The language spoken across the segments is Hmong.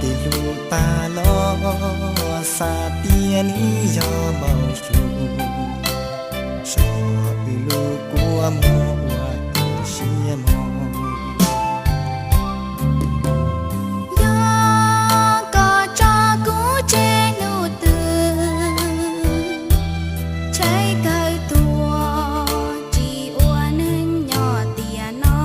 Ces hlub tag los xav tias nws yog npau suav, so wb lub kua muag ua tus siab mog. Yog koj tso kuv tseg hnub twg, tshaib kawg tuag tsis ua neeg nyob tiam no.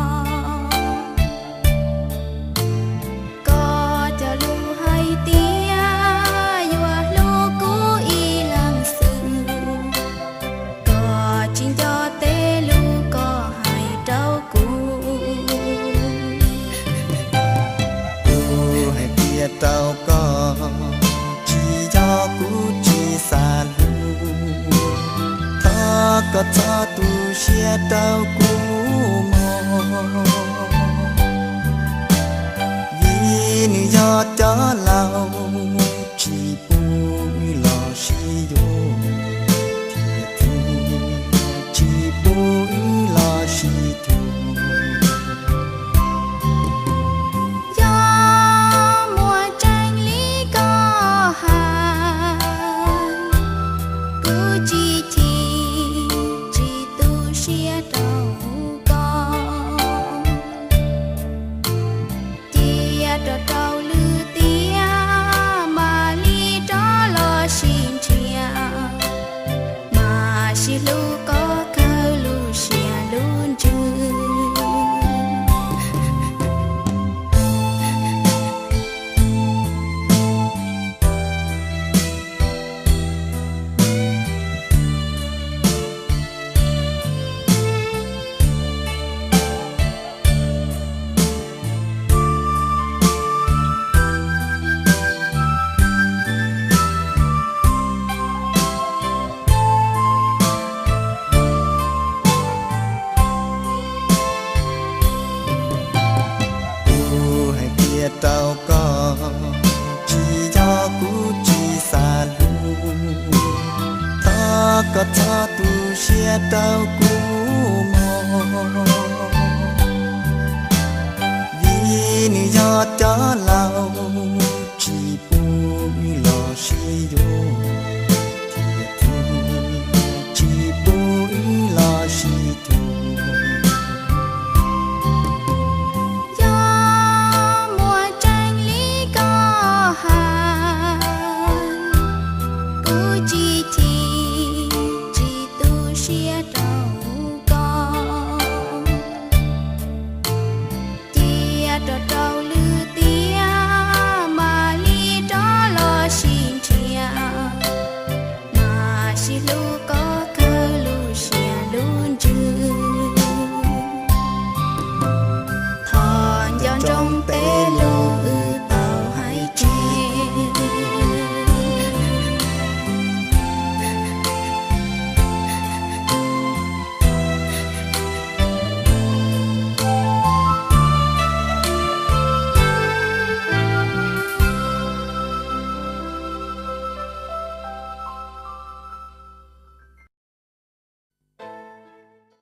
Koj cov lus hais tias yuav hlub kuv ib leeg xwb, koj tsis nco tej lus koj hais rau kuv. Kuv hais tias rau koj, tsis yog kuv tsis xav hlub, thov koj txhob tu siab rau kuv mog. Vim nws yog cov laus tsis pub wb los sib yuav, thiab tsis pub wb los sib cuag. Yog muaj tseeb li koj hais, kuv tsis chim tsis tu siab rau koj. Cia rau rau lwm tiam mam li rov los sib nrhiav, mam sib hlub kom kawg lub siab lub ntsws. Kuv hais tias rau koj, tsis yog kuv tsis xav hlub, thov koj txhob tu siab rau kuv mog. Vim nws yog cov laus